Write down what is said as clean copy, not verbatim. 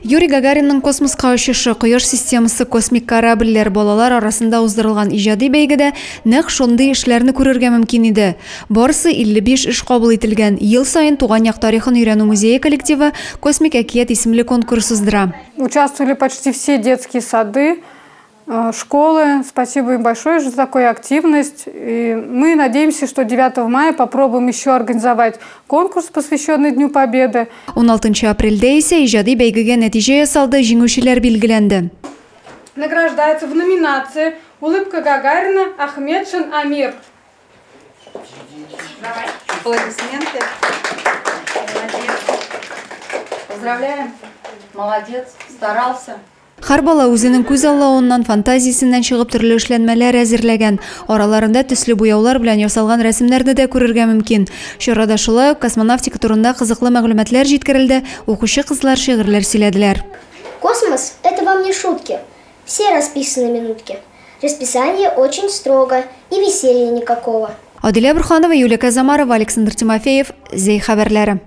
Юрий Гагаринның космоска очышы, Кояш системасы, космик корабльләр, балалар арасында уздырылган иҗади бәйгедә нәкъ шундый эшләрне күрергә мөмкин иде. Барысы 55 эш кабул ителгән. Ел саен Туган як тарихын өйрәнү музее коллективы Космик әкият исемле конкурс уздыра. Участвовали почти все детские сады, школы. Спасибо им большое за такую активность. И мы надеемся, что 9 мая попробуем еще организовать конкурс, посвященный Дню Победы. 16 апрельдә исә иҗади бәйгегә нәтиҗә ясалды, җиңүчеләр билгеләнде. Награждается в номинации «Улыбка Гагарина» Ахмедшин Амир. Давай. Аплодисменты. Молодец. Поздравляем. Молодец. Старался. Һәр бала үзенең күзаллавыннан, фантазиясеннән чыгып төрле эшләнмәләр әзерләгән. Араларында төсле буяулар белән ясалган рәсемнәрне дә күрергә мөмкин. Чарада шулай ук космонавтика турында кызыклы мәгълүматлар җиткерелде, укучы кызлар шигырьләр сөйләделәр. Космос – это вам не шутки. Все расписаны минутки. Расписание очень строго и веселья никакого. Адилә Борханова, Юлия Казамарова, Александр Тимофеев, Зәй хәбәрләре.